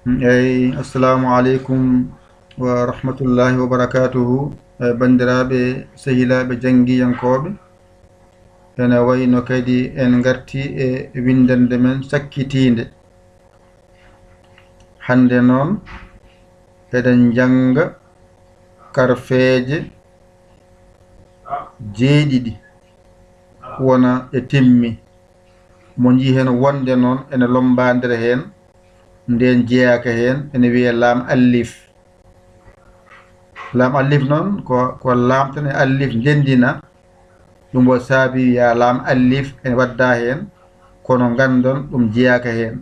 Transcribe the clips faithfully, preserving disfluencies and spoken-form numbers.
Eyi, assalamu aleykum wa rahmatullahi wa barakatuhu. E, banndiraaɓe, sehilaaɓe, janngiyankooɓe, ene wayno kadi en ngarti e winndannde men sakkitiinde. Hannde noon, eɗen njannga karfeeje jeeɗiɗi, wona e timmi. Mo njii heen wonde noon ene lommbaandira heen, ndeen jeyaaka heen, ene wiyee laam allif. Laam allif noon ko, ko laam tan e allif ndenndina. Ɗum o saabi wiyaa laam allif ene wadda heen, kono nganndon ɗum jeyaaka heen.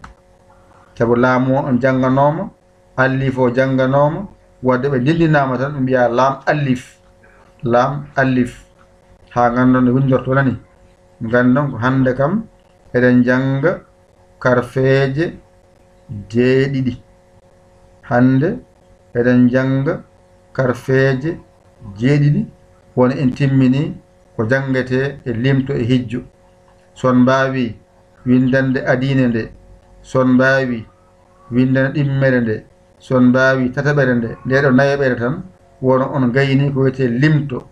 Sabu laam o on jannganooma, allif o jannganooma, wadde ɓe ndenndinaama tan ɓe mbiyaa laam allif. Laam allif. Haa nganndon no winndortoo nani. Nganndon ko hannde kam eɗen njannga karfeeje jeeɗiɗi. Hannde eɗen njannga karfeeje jeeɗiɗi, won en timmini ko janngetee e limto e hijjo. So on mbaawi winndande adiine nde, so on mbaawi winndande ɗimmere nde, so on mbaawi tataɓere nde, nde ɗo nayaɓere tan, wona on ngayni ko wiyetee limto.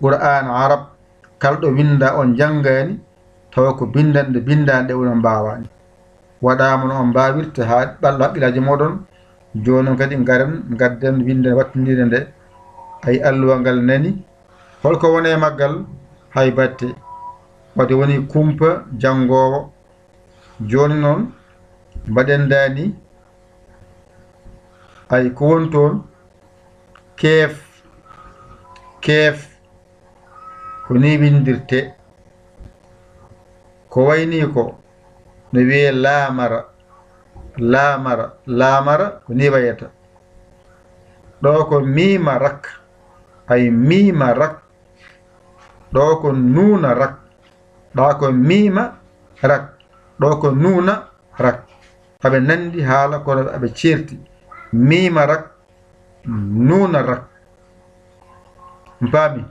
Qur'aan Arab, kala ɗo winnda on njanngaani, tawa ko binndanɗe binndaanɗe on mbaawaani. Waɗaama no on mbaawirta haa ɓallo haqqillaaji mooɗon. Jooni noon kadi ngaren, ngadden winnde wattindinde nde. Ay alluwa ngal nani. Holko woni e maggal? Hay batte. Wadde woni kumpa janngoowo. Jooni noon, mbaɗen daani. Ay ko woni toon? Keef, keef. Ko ni winndirtee. Ko wayni ko no wiyee laamara, laamara, laamara ko ni wayata. Ɗo ko miima rak, ay miima rak. Ɗo ko nuuna rak, ɗa ko miima rak, ɗo ko nuuna rak. Aɓe nanndi haala kono aɓe ceerti. Miima rak, nuuna rak. On paami?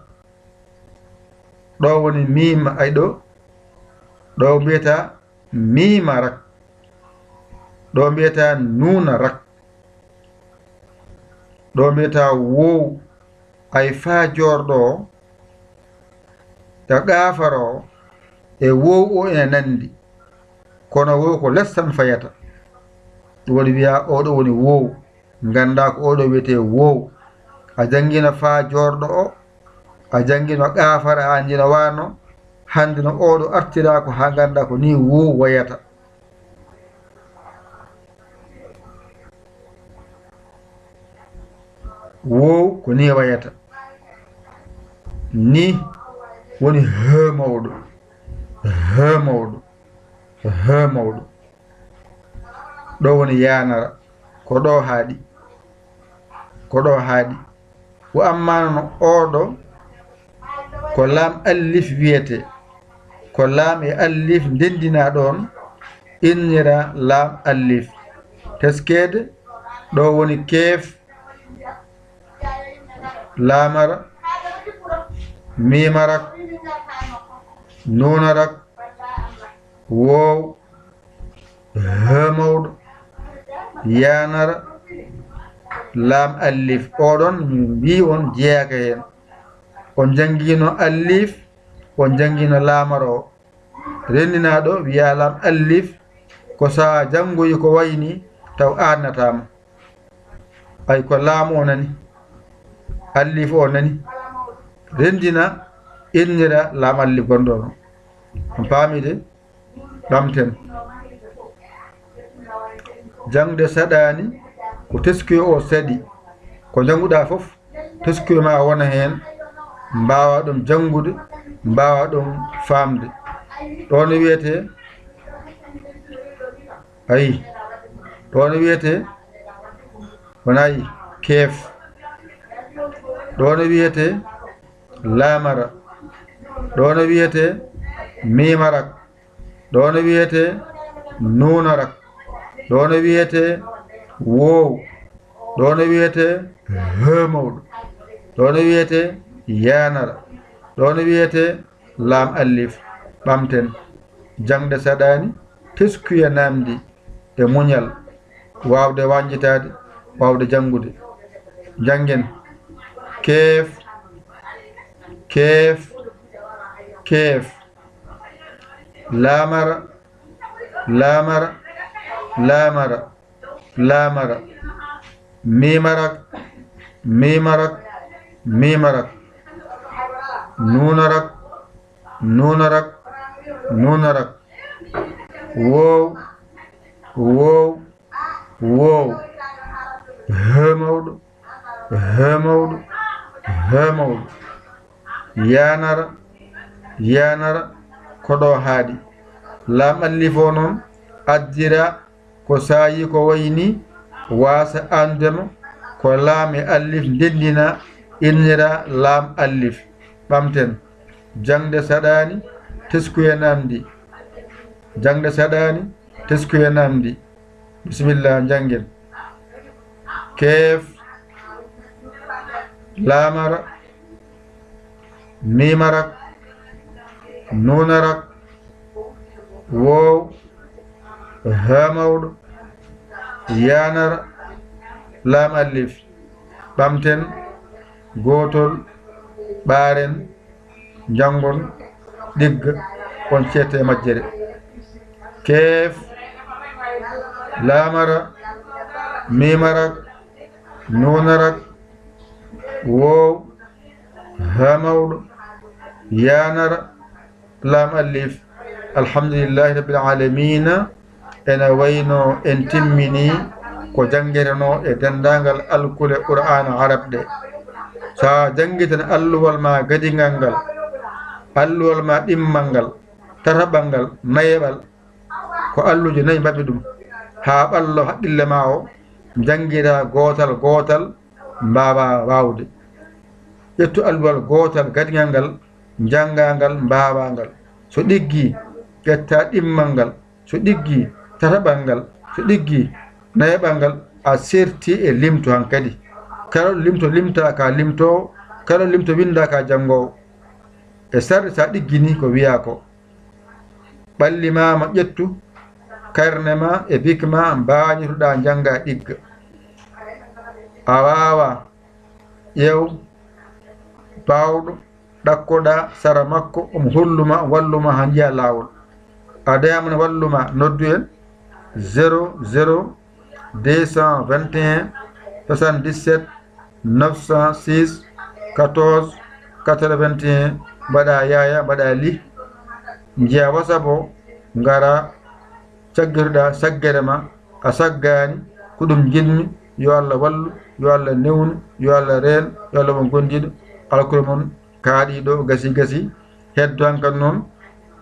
Ɗo woni miima, ay ɗo, ɗo mbiyata miima rak. Ɗo mbiyata nuuna rak. Ɗo mbiyata woow, ay faa joorɗo o, e gaafara o, e woow o ene nanndi. Kono woow ko les tan fayata. Ɗum waɗi wiya oɗo woni woow. Ngannda ko oɗo wiyetee woow. A janngino faa joorɗo o, a janngino gaafara, a anndino wano. Hannde no oɗo artira ko haa ngannda ko ni woow wayata. Woow ko ni wayata. Ni woni he mawɗo, he mawɗo, he mawɗo. Ɗo woni yaanara, ko ɗo haaɗi, ko ɗo haaɗi. Wa amma no oɗo, ko laam allif wiyetee, ko laam e allif ndenndinaa ɗoon, innira laam allif. Teskeede, ɗo woni keef, laamara, miimara, nuunara, woow, he mawɗo, yaanara, laam allif. Oɗon mi wii on jeyaaka heen. On janngiino allif, on janngiino laamara o. Renndinaaɗo wiyaa laam allif, ko so a janngoyi ko wayni taw aadnataama. Ay ko laam o nani, allif o nani, renndina, innira laam allif gonɗo on. On paami de? Ɓamten. Jaŋde saɗaani, ko teskuya o saɗi. Ko njannguɗaa fof, teskuya ma wona heen, mbaawa ɗum janngude, mbaawa ɗum faamde. Ɗo no wiyetee, ayi, ɗo no wiyetee, wona ayi, keef. Ɗo no wiyetee, laamara. Ɗo no wiyetee, miimarak. Ɗo no wiyetee, nuunarak. Ɗo no wiyetee, woow. Ɗo no wiyetee, he mawɗo. Ɗo no wiyetee, yaanara. Ɗo no wiyetee, laam allif. Ɓamten. Jaŋde saɗaani, teskuya naamndi e muñal. waawde wañjitaade, waawde janngude. Njanngen. Keef, keef, keef. Laamara, laamara, laamara, laamara. Miimarak, miimarak, miimarak. Nuunarak, nuunarak, nuunarak. Woow, woow, woow. Hee mawɗo, hee mawɗo, hee mawɗo. Yaanara, yaanara, ko ɗo haaɗi. Laam allif o noon, addira ko saayi ko wayi ni, waasa aandude mo, ko laam e allif ndenndina, innira laam allif. Ɓamten. Jaŋde saɗaani, teskuya namndi. Jaŋde saɗaani, teskuya namndi. Bisimilla, njanngen. Keef, laamara, miimarak, nuunarak, woow, haa mawɗo, yaanara, laam allif. Ɓamten gootol, ɓaaren, njanngon, ɗigga, on ceetta e majjere. Keef, laamara, miimarak, nuunarak, woow, haa mawɗo, yaanara, laam allif. Alhamdulillahi Rabbil Aalamiina. Ena wayno en timmini ko janngetenoo e denndaangal alkule Qur'aana Arab ɗe. So a janngitan alluwal ma gadiŋal ngal, alluwal ma ɗimmal ngal, tataɓal ngal, nayaɓal, ko alluuje nayi mbaɗmi ɗum, haa ɓallo haqqille ma o, njanngira gootal gootal, mbaawa waawde. Ƴettu alluwal gootal gadiŋal ngal, njannga ngal, mbaawa ngal. So ɗiggi, ƴetta ɗimmal ngal. So ɗiggi, tataɓal ngal. So ɗiggi, nayaɓal ngal. A serti e limto hankadi. Kala ɗo limto limta ka limtoowo, kala ɗo limto winnda ka janngoowo. E sarɗi, so a ɗiggini ko wiyaa ko. Ɓalli ma ma ƴettu karne ma e bik ma, mbaañitoɗaa njannga ɗigga. A waawa ƴeew baawɗo ɗakkoɗaa sara makko, omo hollu ma, wallu ma haa njiya laawol. A dañaama ne wallu ma, noddu en zéro zéro deux cent vingt et un soixante-dix-sept neuf cent six quatorze quatre-vingt-un, mbaɗa yaaya, mbaɗa lih, njiya WhatsApp o, ngara caggitoɗaa saggere ma, a saggaani, ko ɗum njiɗmi, yo Allah wallu, yo Allah newnu, yo Allah reen, yo Allah won gondiiɗo, alkule mon kaaɗiiɗo, gasi gasi, heddo hankadi noon,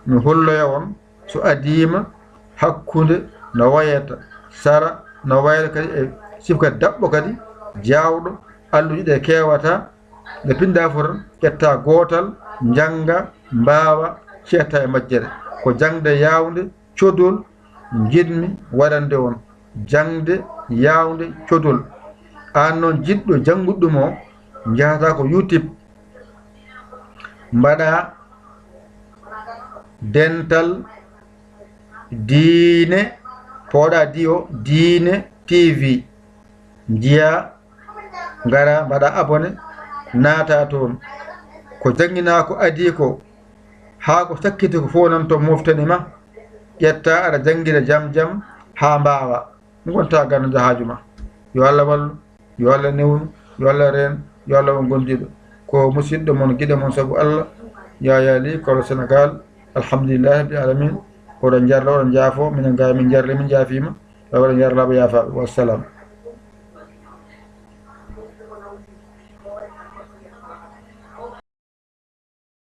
mi holloya on, so adiima hakkunde no wayata, sara no wayata kadi, e sifa kadi daɓɓo kadi, jaawɗo, alluuje ɗe keewata, nde pinɗa fof tan, ƴetta gootal, njannga, mbaawa, ceetta e majjere. Ko jaŋde yaawnde, codol, njiɗmi waɗande on. Jaŋde yaawnde, codol. Aan noon jiɗɗo janngude ɗum o, njahata ko YouTube, mbaɗa dental diine, pooɗa di o, Diine T V. Njiya, ngara, mbaɗa abonné, naata toon. Ko jannginaa ko adii ko, haa ko sakkiti ko fof nan toon moftani ma. Ƴetta aɗa janngira jam jam haa mbaawa. Ngonta ganndo haaju ma. Yo Allah wallu, yo Allah newnu, yo Allah reen, yo Allah won gondiiɗo. Ko musidɗo mon, giɗo mon sabu Allah, Yaya Ly, kolo Sénégal. Alhamdulillahi Rabbil Alamin. Oɗon njarla, oɗon njaafo, minen ga min njarli, min njaafiima. Tawa en yarlaaɓe yaafaaɓe. Wassalam.